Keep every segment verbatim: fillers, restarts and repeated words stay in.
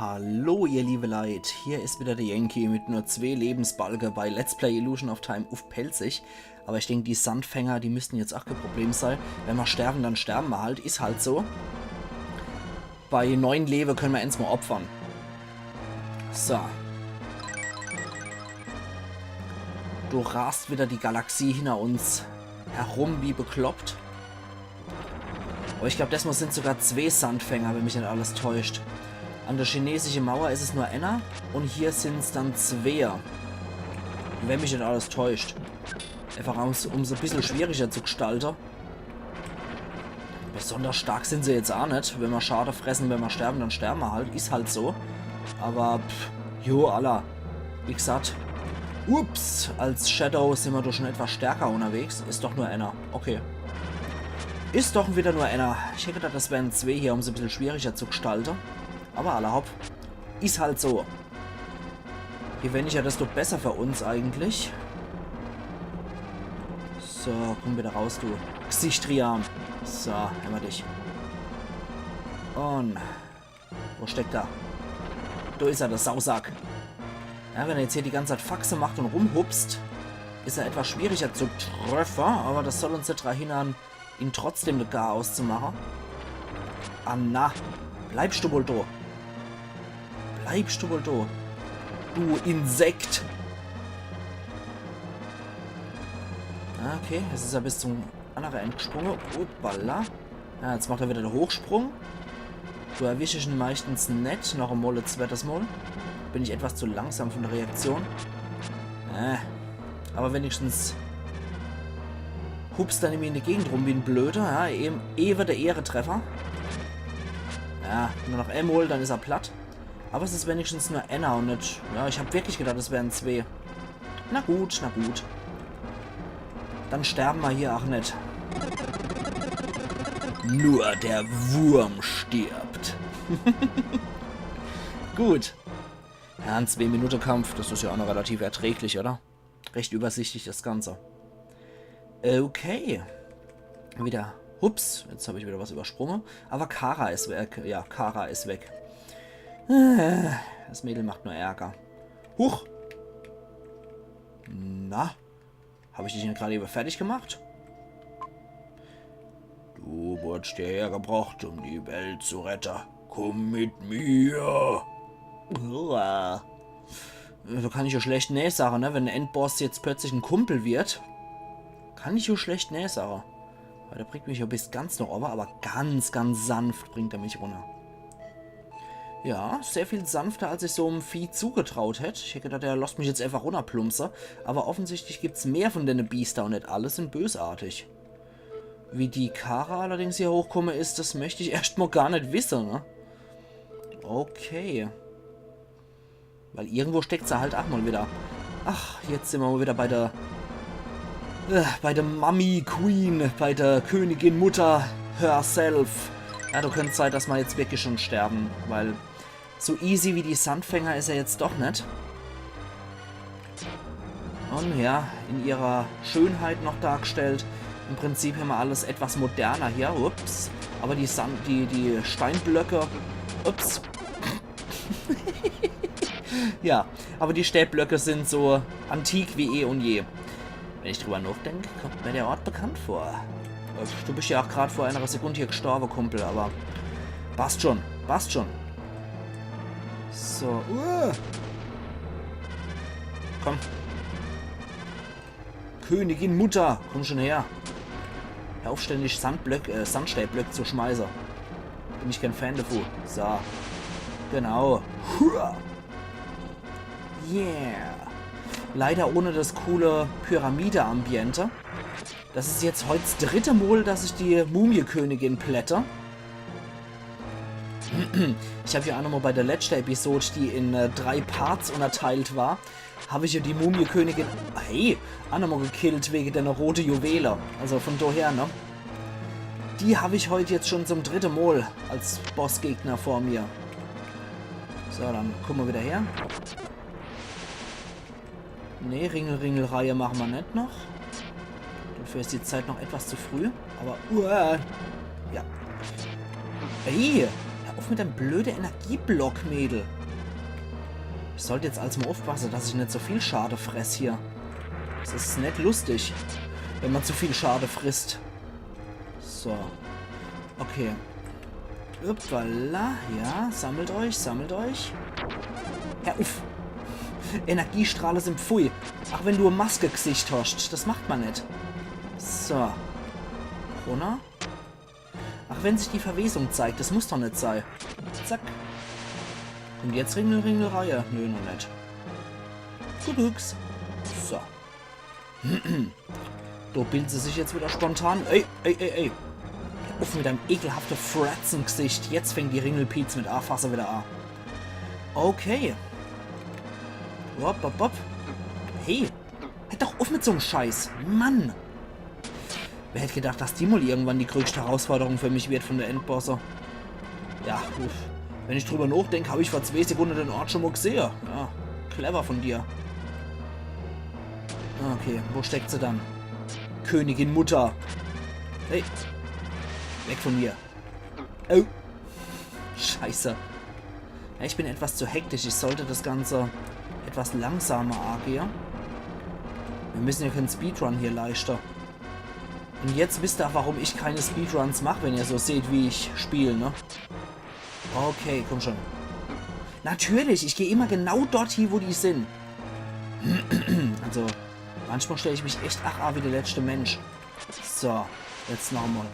Hallo ihr liebe Leit, hier is wieder de Yankee mit nur zwee Lebensbalke bei Let's Play Illusion of Time uff Pälzisch. Aber ich denk, die Sandfänger, die müssten jetzt ach kä Problem sei. Wenn ma sterben, dann sterben ma halt. Is halt so. Bei neun Lewe könne ma ens mol opfern. So. Do rast wieder die Galaxie hinner uns herum wie bekloppt. Aber ich glaub, desmol sind's sogar zwee Sandfänger, wenn mich net alles täuscht. An der chinesische Mauer is es nur enner und hier sind's dann zwee. Wenn mich net alles täuscht. Einfach um's, um's e bissel schwieriger zu gestalte. Besonders stark sind se jetzt ach net. Wenn ma Schade fressen, wenn ma sterben, dann sterben ma halt. Is halt so. Aber, pff, jo, alla. Wie gesagt, ups, als Shadow sind ma doch schon etwas stärker unterwegs. Is doch nur enner. Okay. Is doch wieder nur enner. Ich hätt gedacht, das wären zwee hier, um's e bissel schwieriger zu gestalte. Aber alla hopp. Is halt so. Je weniger, desto besser für uns eigentlich. So, komm wieder raus, du Gsichtrian. So, hämmer dich. Und wo steckt er? Do is er, der Sausack. Ja, wenn er jetzt hier die ganze Zeit Faxe macht und rumhupst, is er etwas schwieriger zu treffe, aber das soll uns net dra hindern, ihn trotzdem de Garaus zu mache. Ah na, bleibst du wohl do? Bleibst du wohl do? Du Insekt! Ah, okay, jetzt is er bis zum annere End gesprunge. Hoppala. Ja, jetzt macht er wieder de Hochsprung. Do erwisch ich ihn meistens net. Noch emol, e zweites Mol. Bin ich etwas zu langsam von der Reaktion. Äh. Aber wenigstens hupst er nimmi in der Gegend rum wie en Blöder. Ja, eben, ewe der Ehretreffer. Ja, nur noch emol, dann is er platt. Aber es is wenigstens nur enner und net. Ja, ich hab wirklich gedacht, es wären zwee. Na gut, na gut. Dann sterben ma hier ach net. Nur der Wurm stirbt. Gut. Ja, en Zwee-Minute-Kampf, das is ja ach noch relativ erträglich, oder? Recht übersichtlich das Ganze. Okay. Wieder. Hups, jetzt hab ich wieder was übersprunge. Aber Kara is weg. Ja, Kara is weg. Äh, das Mädel macht nur Ärger. Huch. Na? Hab ich dich denn grad ewe fertig gemacht? Du wurdst hierher gebracht, um die Welt zu retten. Komm mit mir. Uah. Do kann ich ja schlecht nee sage, ne? Wenn de Endboss jetzt plötzlich en Kumpel wird, kann ich ja schlecht nee sage. Weil der bringt mich ja bis ganz noch owwe, aber ganz, ganz sanft bringt er mich runner. Ja, sehr viel sanfter, als ich so em Vieh zugetraut hätt. Ich hätt gedacht, der losst mich jetzt einfach runnerplumpse. Aber offensichtlich gibt's mehr von denne Biester und net alle sind bösartig. Wie die Kara allerdings hier hochkomme is, das möcht ich erscht mol gar net wisse, ne? Okay. Weil irgendwo steckt se halt ach mol wieder. Ach, jetzt simmer mol wieder bei der, äh, bei der Mummy Queen, bei der Königin Mutter herself. Ja, do könnt's sei, dass ma jetzt wirklich schon sterben, weil so easy wie die Sandfänger is er jetzt doch net. Und ja, in ihrer Schönheit noch dargestellt. Im Prinzip hämmer alles etwas moderner hier. Ups. Aber die Sand-, die, die Steinblöcke. Ups. Ja, aber die Steinblöcke sind so antik wie eh und je. Wenn ich drüber nachdenk, kommt mir der Ort bekannt vor. Äh, du bist ja ach grad vor einer Sekunde hier gestorben, Kumpel, aber passt schon, passt schon. So, uh. Komm. Königin Mutter, komm schon her. Hör auf, ständig Sandblöck, äh, Sandsteinblöck zu schmeißen. Bin ich kein Fan davon. So. Genau. Hua. Yeah. Leider ohne das coole Pyramide-Ambiente. Das is jetzt heut das dritte Mol, dass ich die Mumie-Königin plätte. Ich hab ja ach nochmol bei der letzten Episode, die in, äh, drei Parts unterteilt war, hab ich ja die Mumie-Königin, hey, ach nochmol gekillt wegen der rote Juwele. Also von daher, ne? Die hab ich heut jetzt schon zum dritte Mol als Bossgegner vor mir. So, dann komm mol wieder her. Nee, Ringelringelreihe mache ma net noch. Dafür is die Zeit noch etwas zu früh. Aber, uah, ja. Hey, hör Uff mit dem blöde Energieblock, Mädel. Ich sollt jetzt als mol uffpasse, dass ich net so viel Schade fress hier. Das is net lustig, wenn ma zu viel Schade frisst. So. Okay. Uppala, ja, sammelt euch, sammelt euch. Hör uff. Energiestrahle sin pfui. Ach wenn du e Maske-Gsicht hoscht, das macht ma net. So. Runner. Ach wenn sich die Verwesung zeigt, das muss doch net sei. Zack. Und jetzt Ringel, Ringel, Reihe. Nö, noch net. Kuckucks. So. Do bildet se sich jetzt wieder spontan. Ey, ey, ey, ey. Uff mit deinem ekelhafte Fratzengsicht. Jetzt fängt die Ringelpiez mit Afasse wieder a. Okay. Wop, wop, wop. Hey. Hör doch uff mit so'm Scheiß. Mann. Wer hätt gedacht, dass die mol irgendwann die größte Herausforderung für mich wird von der Endbosse. Ja, uff. Wenn ich drüber nochdenk, hab ich vor zwee Sekunde den Ort schon mol gsehe. Ja, clever von dir. Okay, wo steckt se dann? Königin Mutter. Hey. Weg von mir. Oh. Scheiße. Ja, ich bin etwas zu hektisch. Ich sollte das Ganze etwas langsamer agehe. Wir müssen ja keinen Speedrun hier leischte. Und jetzt wisst ihr, warum ich keine Speedruns mach, wenn ihr so seht, wie ich spiel, ne? Okay, komm schon. Natürlich, ich geh immer genau dort hie, wo die sin. Also, manchmal stell ich mich echt ach a wie der letzte Mensch. So, jetzt nochmal.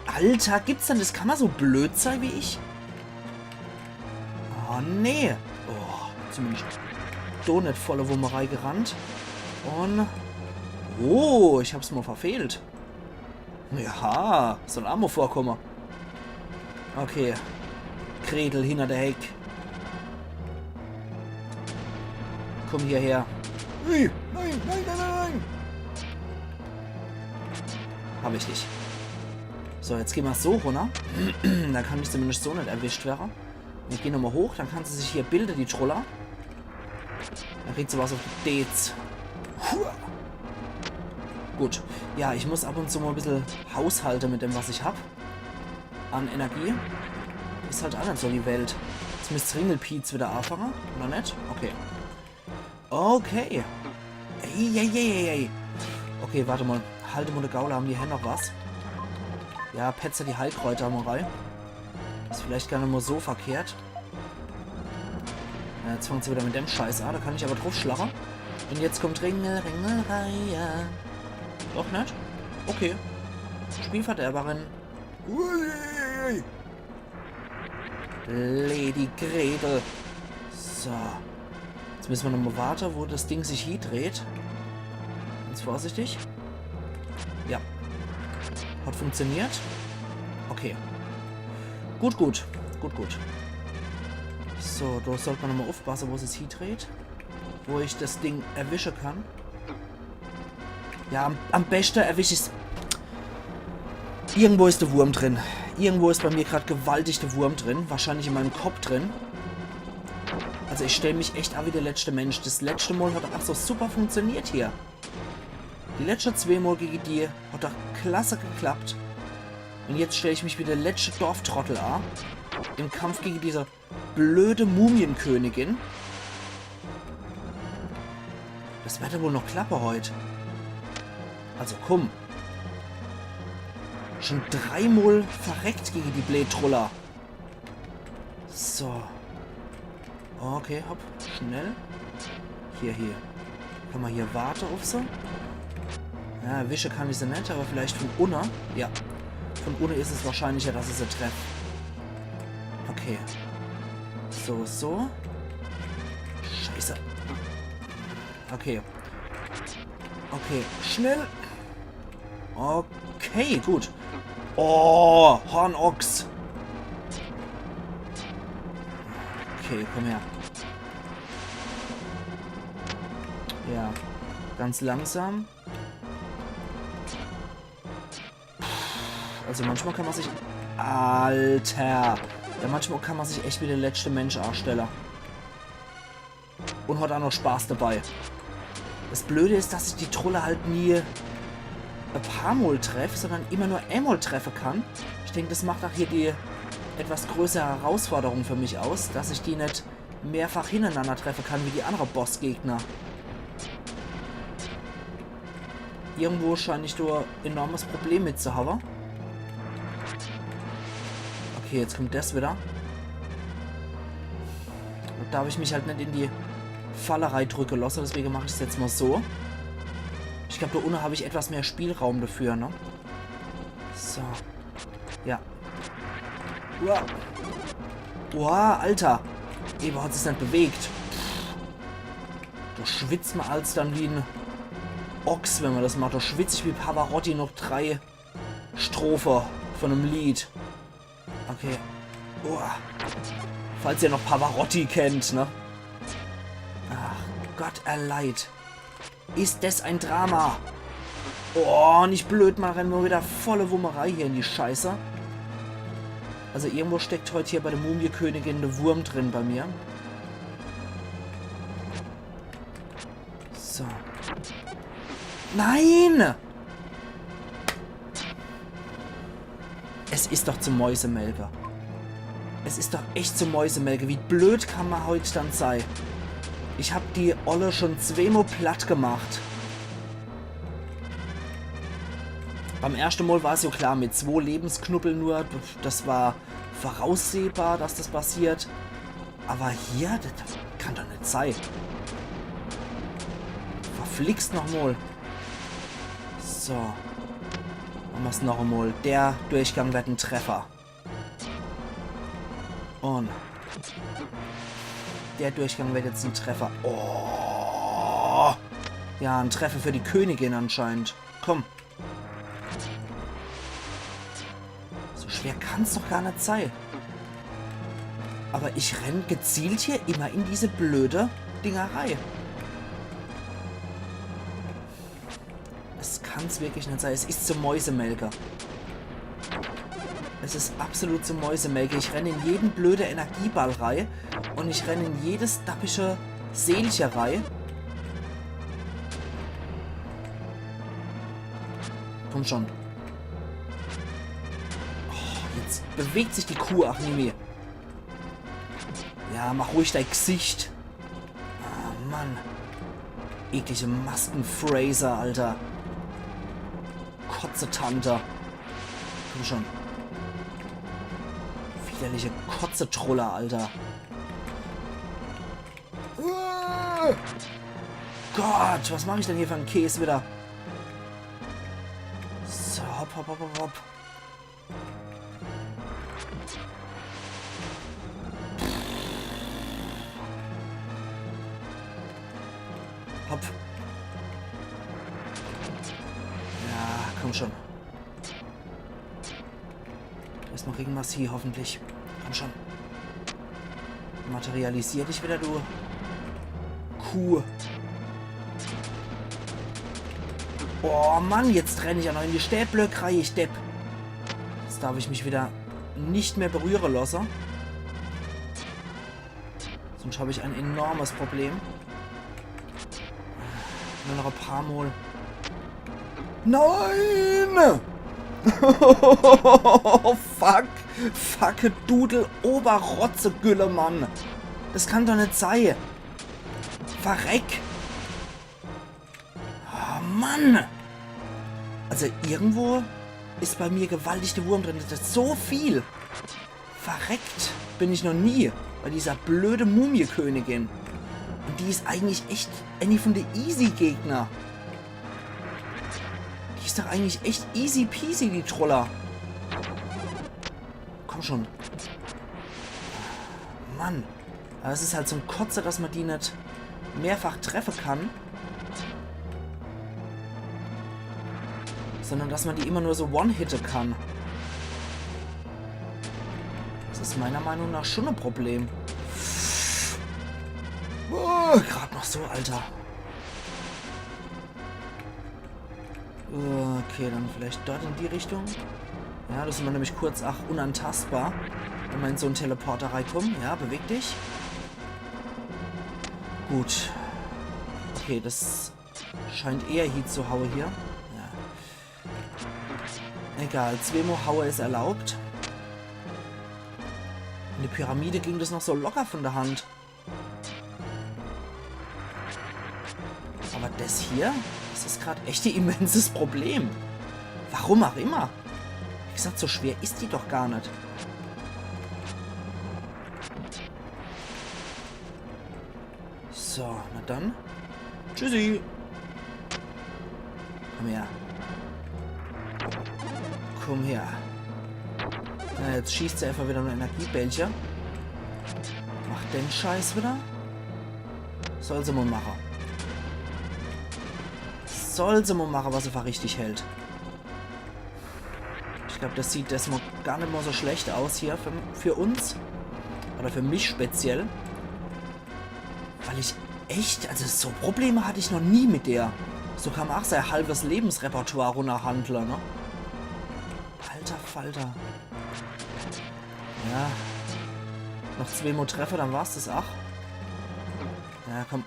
Alter, gibt's denn das? Kann man so blöd sein wie ich? Oh, nee. Oh, zumindest do net volle Wumme reingerannt. Und... Oh, ich hab's mal verfehlt. Ja, soll ach mal vorkommen. Okay. Gretel hinter der Heck. Komm hierher. Ui, nein, nein, nein, nein, nein. Hab ich dich. So, jetzt gehen wir so runter. Da kann ich zumindest so net erwischt werden. Wir gehen nochmal hoch, dann kann sie sich hier bilden, die Troller. Dann kriegt sie was auf die Dez. Hua. Gut. Ja, ich muss ab und zu mal ein bisschen haushalten mit dem, was ich hab. An Energie. Ist halt auch net so die Welt. Jetzt müsst Ringelpiez wieder anfangen, oder net? Okay. Okay. Ey, ey, ey, ey, ey. Okay, warte mal. Halte mal de Gaul, haben die hier noch was? Ja, petze die Heilkräuter mal rein. Ist vielleicht gar net mal so verkehrt. Ja, jetzt fangt sie wieder mit dem Scheiß an. Da kann ich aber draufschlagen. Und jetzt kommt Ringel, Ringel, Reihe. Doch net? Okay. Spielverderberin. Uiuiui. Lady Gretel. So. Jetzt müssen wir nochmal warten, wo das Ding sich hiedreht. Ganz vorsichtig. Ja. Hat funktioniert. Okay. Gut, gut. Gut, gut. So, da sollte man nochmal aufpassen, wo es sich hiedreht. Wo ich das Ding erwischen kann. Ja, am, am besten erwisch ich's. Irgendwo ist der Wurm drin. Irgendwo ist bei mir grad gewaltig der Wurm drin. Wahrscheinlich in meinem Kopf drin. Also ich stell mich echt a wie der letzte Mensch. Das letzte Mal hat ach so super funktioniert hier. Die letzte zwee Mal gegen die hat doch klasse geklappt. Und jetzt stell ich mich wie der letzte Dorftrottel a. Im Kampf gegen diese blöde Mumienkönigin. Das werd wohl noch klappe heut. Also komm. Schon dreimol verreckt gegen die blöd Troller. So. Okay, hopp. Schnell. Hier, hier. Kann man hier warte auf so? Ja, erwische kann ich se net, aber vielleicht von unne. Ja. Von unne ist es wahrscheinlicher, dass ich se treff. Okay. So, so. Scheiße. Okay. Okay, schnell. Okay, gut. Oh, Hornochs. Okay, komm her. Ja, ganz langsam. Also manchmal kann man sich... Alter! Ja, manchmal kann man sich echt wie der letzte Mensch anstellen. Und hat auch noch Spaß dabei. Das Blöde ist, dass ich die Trolle halt nie e paar Mol treff, sondern immer nur einmal treffe kann. Ich denk, das macht auch hier die etwas größere Herausforderung für mich aus, dass ich die net mehrfach hintereinander treffe kann wie die andere Bossgegner. Irgendwo schein ich do enormes Problem mit zu hawe. Okay, jetzt kommt des wieder. Do darf ich mich halt net in die Falle reidrücke losse, deswege mach ich's jetzt mal so. Ich glaub, do unne hab ich etwas mehr Spielraum dafür, ne? So. Ja. Uah. Uah, Alter. Ey, wo hat sich's net bewegt? Do schwitzt ma als dann wie en Ochs, wenn ma des macht. Do schwitz ich wie Pavarotti noch drei Strophe von em Lied. Okay. Uah. Falls ihr noch Pavarotti kennt, ne? Ach, Gott erleid. Is des ein Drama. Oh, net blöd, ma rennt nur wieder volle Wumme rei hier in die Scheiße. Also irgendwo steckt heut hier bei der Mumiekönigin de Wurm drin bei mir. So. Nein! Es is doch zum Mäusemelke. Es is doch echt zum Mäusemelke. Wie blöd kann ma heut dann sei? Ich hab die Olle schon zweemol platt gemacht. Beim erschte Mol war's jo klar, mit zwo Lebensknuppel nur, des war voraussehbar, dass des passiert. Awwer hier, des kann doch net sei. Verflixt nochmol. So. Mache ma's nochemol. Der Durchgang werd en Treffer. Un der Durchgang werd jetzt en Treffer. Oh. Ja, en Treffer für die Königin anscheinend. Komm. So schwer kann's doch gar net sei. Awwer ich renn gezielt hier immer in diese blöde Dinger rei. Es kann's wirklich net sei. Es is zum Mäusemelke. Es is absolut zum Mäusemelke. Ich renn in jeden blöde Energieball rei. Un ich renn in jedes dappische Seelche rei. Komm schon. Oh, jetzt bewegt sich die Kuh, ach Mimi. Ja, mach ruhig dei Gsicht. Ah, Mann. Eklige Maskenfresser, Alter. Kotzetante. Komm schon. Widerliche Kotzetrolle, Alter. Uah. Gott, was mach ich denn hier für en Käs wieder? So, hopp, hopp, hopp, hopp, hopp. Hopp. Ja, komm schon. Erstmal kriegen mer's hie, hoffentlich. Komm schon. Materialisier dich wieder, du Kuh. Oh Mann, jetzt renn ich ach noch in die Stäblöck rei, ich Depp. Jetzt darf ich mich wieder net mehr berühre losse. Sonst hab ich ein enormes Problem. Nur noch e paar Mol. Nein! Fuck! Fuck, Dudel, Oberrotze, Gülle, Mann! Das kann doch net sei! Verreck! Oh, Mann! Also irgendwo is bei mir gewaltig de Wurm drin. Das is so viel! Verreckt bin ich noch nie bei dieser blöde Mumiekönigin. Und die is eigentlich echt eine von de Easy-Gegner. Die is doch eigentlich echt easy peasy, die Troller. Komm schon. Mann. Aber es is halt zum Kotze, dass man die net mehrfach treffe kann. Sondern dass man die immer nur so one-hitte kann. Das is meiner Meinung nach schon e Problem. Oh, grad noch so, Alter. Okay, dann vielleicht dort in die Richtung. Ja, das is man nämlich kurz, ach, unantastbar. Wenn man in so en Teleporter reinkommt. Ja, beweg dich. Gut. Okay, das scheint eher hie zu haue hier. Ja. Egal, zweemol haue is erlaubt. In de Pyramide ging des noch so locker von de Hand. Aber des hier, des is grad echt e immenses Problem. Warum auch immer. Wie gesagt, so schwer is die doch gar net. So, na dann. Tschüssi. Komm her. Komm her. Na, jetzt schießt se einfach wieder nur Energiebällche. Macht den Scheiß wieder. Soll se mol mache. Soll se mol mache, was se für richtig hält. Ich glaub, des sieht des mol gar net mol so schlecht aus hier für, für uns. Oder für mich speziell. Weil ich echt, also so Probleme hatt ich noch nie mit der. So kann ma auch sei halbes Lebensrepertoire runnerhandle, ne? Alter Falter. Ja. Noch zwee mol Treffer, dann war's des. Ach. Ja, komm.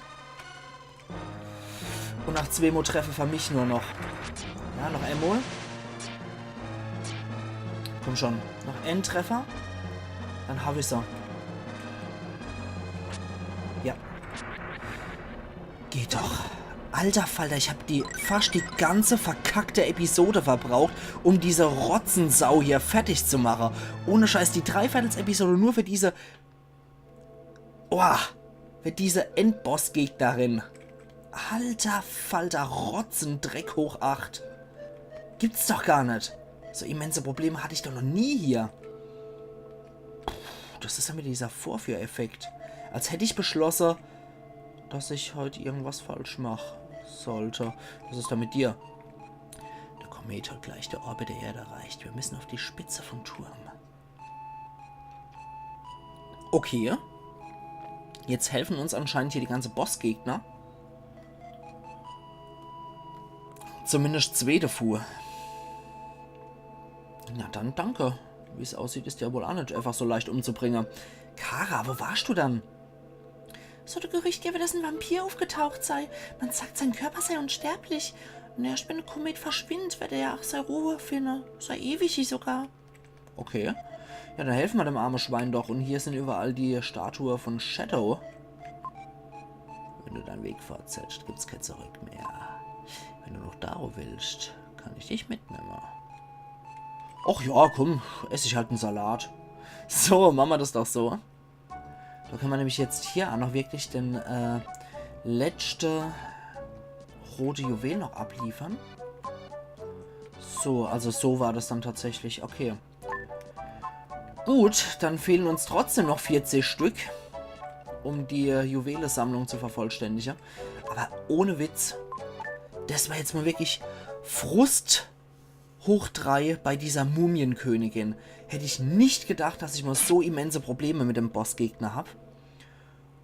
Und noch zwee mol Treffer für mich nur noch. Ja, noch emol. Komm schon. Noch en Treffer. Dann hab ich se. Ja. Geht doch. Alter Falter, ich hab die, fast die ganze verkackte Episode verbraucht, um diese Rotzensau hier fertig zu mache. Ohne Scheiß, die Dreiviertels-Episode nur für diese Oah, für diese Endbossgegnerin. Alter Falter, Rotzendreck hoch acht. Gibt's doch gar net. So immense Probleme hatt ich doch noch nie hier. Puh, des is ja wieder dieser Vorführeffekt. Als hätt ich beschlosse, dass ich heut irgendwas falsch mach sollte. Was is dann mit dir? Der Komet hat gleich de Orbit der Erde erreicht. Wir müssen auf die Spitze vom Turm. Okay. Jetzt helfen uns anscheinend hier die ganze Bossgegner. Zumindest zwee devu. Na dann, danke. Wie's aussieht, is der wohl auch net einfach so leicht umzubringen. Kara, wo warst du dann? Es hat e Gerücht gewwe, dass en Vampir aufgetaucht sei. Man sagt, sein Körper sei unsterblich. Und erst wenn de Komet verschwindt, werd er ja auch sei Ruhe finde. Sei ewig sogar. Okay. Ja, dann helfen wir dem armen Schwein doch. Und hier sind überall die Statue von Shadow. Wenn du deinen Weg fortsetzt, gibt's kein Zurück mehr. Wenn du noch da willst, kann ich dich mitnehmen. Ach ja, komm, ess ich halt en Salat. So, machen wir das doch so. Da können wir nämlich jetzt hier auch noch wirklich den äh, letzte rote Juwel noch abliefern. So, also so war das dann tatsächlich. Okay. Gut, dann fehlen uns trotzdem noch vierzig Stück, um die Juwelesammlung zu vervollständigen. Aber ohne Witz, das war jetzt mal wirklich Frust hoch drei bei dieser Mumienkönigin. Hätte ich nicht gedacht, dass ich mal so immense Probleme mit dem Bossgegner hab.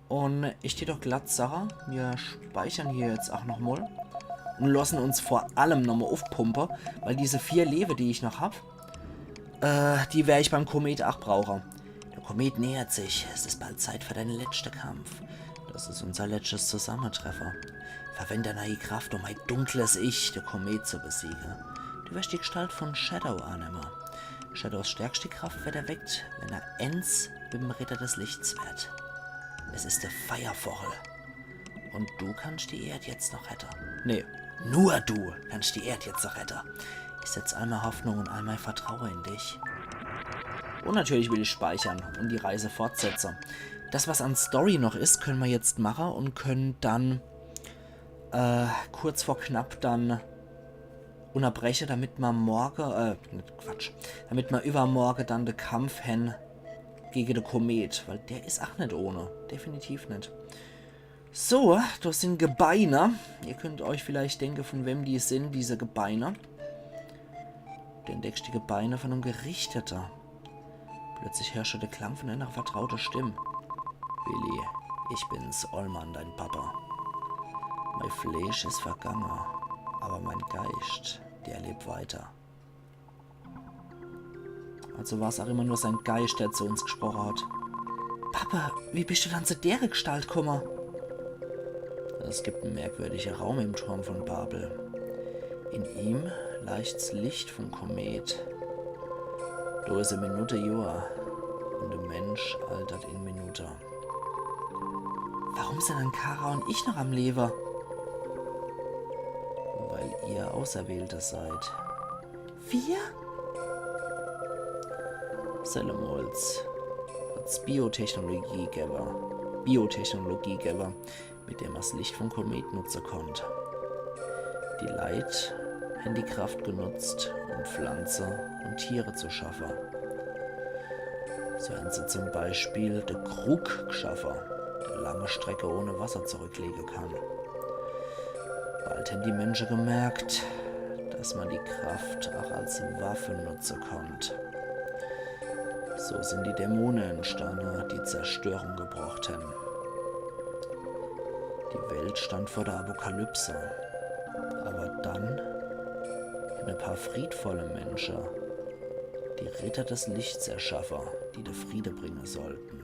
Und ich tät doch glatt sache, wir speichern hier jetzt auch nochmal und lassen uns vor allem nochmal aufpumpen, weil diese vier Leben, die ich noch hab, äh, die wer ich beim Komet auch brauche. Der Komet nähert sich. Es ist bald Zeit für deinen letzten Kampf. Das ist unser letztes Zusammentreffen. Verwende deine Kraft, um ein dunkles Ich, der Komet, zu besiegen. Du wirst die Gestalt von Shadow annehmen. Shadows stärkste Kraft wird erweckt, wenn er eins mit dem Ritter des Lichts wird. Es ist der Feiervogel. Und du kannst die Erde jetzt noch retten. Nee, nur du kannst die Erde jetzt noch retten. Ich setz all meine Hoffnung und all mein Vertrauen in dich. Und natürlich will ich speichern und die Reise fortsetzen. Das, was an Story noch ist, können wir jetzt machen und können dann äh, kurz vor knapp dann unterbrechen, damit man morgen, äh, nicht Quatsch, damit man übermorgen dann den Kampf hen gegen den Komet, weil der ist auch nicht ohne, definitiv nicht. So, das sind Gebeine. Ihr könnt euch vielleicht denken, von wem die sind, diese Gebeine. Du entdeckst die Gebeine von einem Gerichteten. Plötzlich hörst du den Klang von einer vertrauten Stimme. Willi, ich bin's, Olman, dein Papa. Mein Fleisch ist vergangen, aber mein Geist, der lebt weiter. Also war's auch immer nur sein Geist, der zu uns gesprochen hat. Papa, wie bist du dann zu der Gestalt gekommen? Es gibt einen merkwürdigen Raum im Turm von Babel. In ihm leuchtet das Licht vom Komet. Da ist eine Minute Joa. Und de Mensch altert in Minutte. Warum sin dann Kara und ich noch am Lewe? Weil ihr Auserwählte seid. Wir? Sellemols hat's Biotechnologie gewwe. Biotechnologie gewwe, mit dem mer's Licht vom Komet nutze konnt. Die Leit hän die Kraft genutzt, um Pflanze und Tiere zu schaffe. So hän se zum Beispiel de Krug gschaffe, der lange Strecke ohne Wasser zurücklege kann. Bald hän die Mensche gemerkt, dass man die Kraft auch als Waffe nutze konnt. So sin die Dämone entstanne, die Zerstörung gebrocht hän. Die Welt stand vor der Apokalypse. Aber dann hän e paar friedvolle Mensche die Ritter des Lichts erschaffe, die de Friede bringe sollten.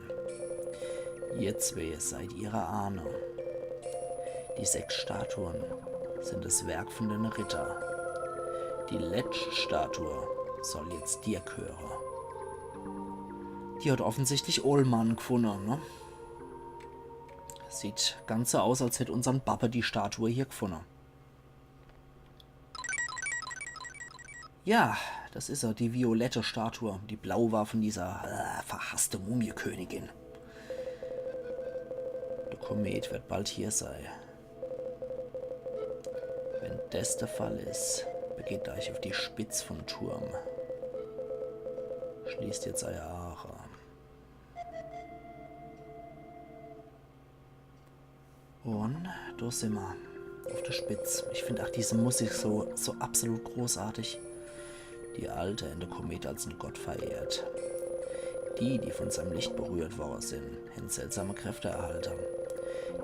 Ihr zwee seid ihre Ahne. Die sechs Statuen sin das Werk von den Ritter. Die letscht Statue soll jetzt dir gehöre. Die hat offensichtlich Old Man gfunne, ne? Sieht ganz so aus, als hätt unsern Babbe die Statue hier gfunne. Ja, das is er, die violette Statue. Die blau war von dieser äh, verhasste Mumiekönigin. Der Komet wird bald hier sei. Wenn das der Fall is, begebt euch auf die Spitz vom Turm. Schließt jetzt euer Aache. Und do simmer. Auf der Spitz. Ich find auch diese Musik so, so absolut großartig. Die Alte hän de Komet als en Gott verehrt. Die, die von seinem Licht berührt worre sin, hän seltsame Kräfte erhalte.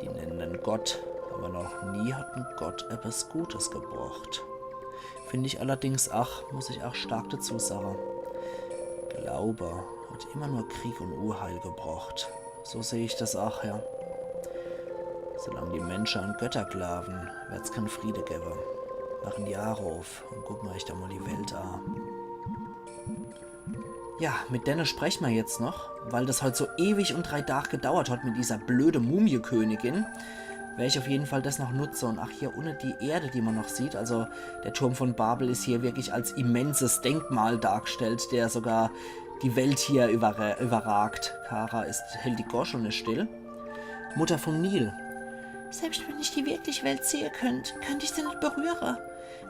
Die nennen en Gott, aber noch nie hat en Gott etwas Gutes gebrocht. Find ich allerdings ach, muss ich ach stark dazu sage. Glaube hat immer nur Krieg und Unheil gebrocht. So seh ich das ach, ja. Solang die Mensche an Götter glaawen, werd's kein Friede gewwe. Mache die Aache auf und gucke euch da mal die Welt a. Ja, mit denne spreche mer jetzt noch, weil das halt so ewig und drei Tag gedauert hat mit dieser blöde Mumiekönigin. Wer ich auf jeden Fall das noch nutze. Und ach, hier unne die Erde, die man noch sieht, also der Turm von Babel is hier wirklich als immenses Denkmal dargestellt, der sogar die Welt hier überra überragt. Kara ist, hält die Gosch und is still. Mutter vom Nil. Selbst wenn ich die wirkliche Welt sehe könnt, könnt ich sie net berühre.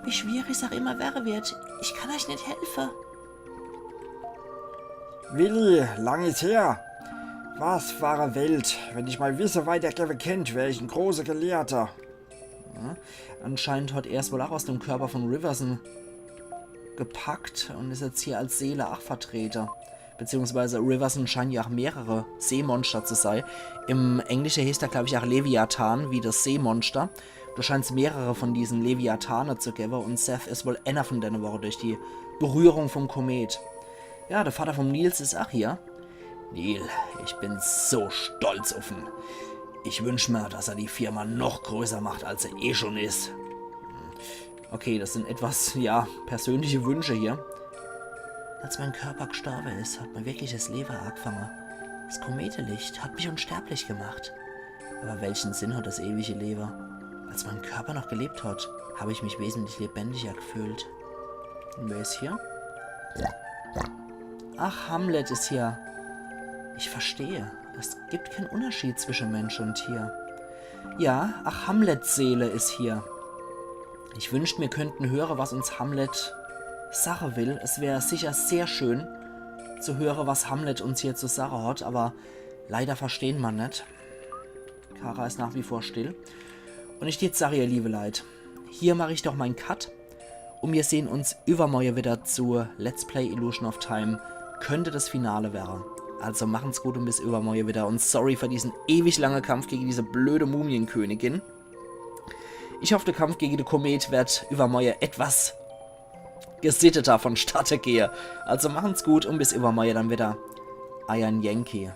Wie schwierig es auch immer werre wird, ich kann euch net helfe. Willi, lang is her. Was wahre Welt. Wenn ich mei Wisse weitergewwe kennt, wär ich en große Gelehrter. Ja, anscheinend hat er's wohl auch aus dem Körper von Riverson gepackt und is jetzt hier als Seele auch vertrete. Beziehungsweise Riverson scheint ja auch mehrere Seemonster zu sei. Im Englische heißt er, glaub ich, auch Leviathan, wie das Seemonster. Do scheint's mehrere von diesen Leviathane zu gewwe und Seth is wohl einer von denne worre durch die Berührung vom Komet. Ja, der Vater vom Nils is auch hier. Nil, ich bin so stolz auf en. Ich wünsch mer, dass er die Firma noch größer macht, als er eh schon is. Okay, das sind etwas, ja, persönliche Wünsche hier. Als mein Körper gestorbe is, hat mein wirkliches Lewe agefange. Das Kometelicht hat mich unsterblich gemacht. Aber welchen Sinn hat das ewige Lewe? Als mein Körper noch gelebt hat, habe ich mich wesentlich lebendiger gefühlt. Und wer is hier? Ach, Hamlet is hier. Ich verstehe. Es gibt keinen Unterschied zwischen Mensch und Tier. Ja, ach, Hamlets Seele is hier. Ich wünscht, mir könnten höre, was uns Hamlet sache will. Es wär sicher sehr schön zu höre, was Hamlet uns hier zu sache hat, aber leider verstehen man net. Kara is nach wie vor still. Und ich dät sage, ihr liebe Leit, hier mach ich doch mein Cut. Und wir sehen uns übermorgen wieder zu Let's Play Illusion of Time. Könnte das Finale wäre. Also machen's gut und bis übermorgen wieder. Und sorry für diesen ewig langen Kampf gegen diese blöde Mumienkönigin. Ich hoffe, der Kampf gegen den Komet wird übermorgen etwas gesitteter vonstatte gehe. Also machen's gut und bis übermorgen dann wieder. Euer Yankee.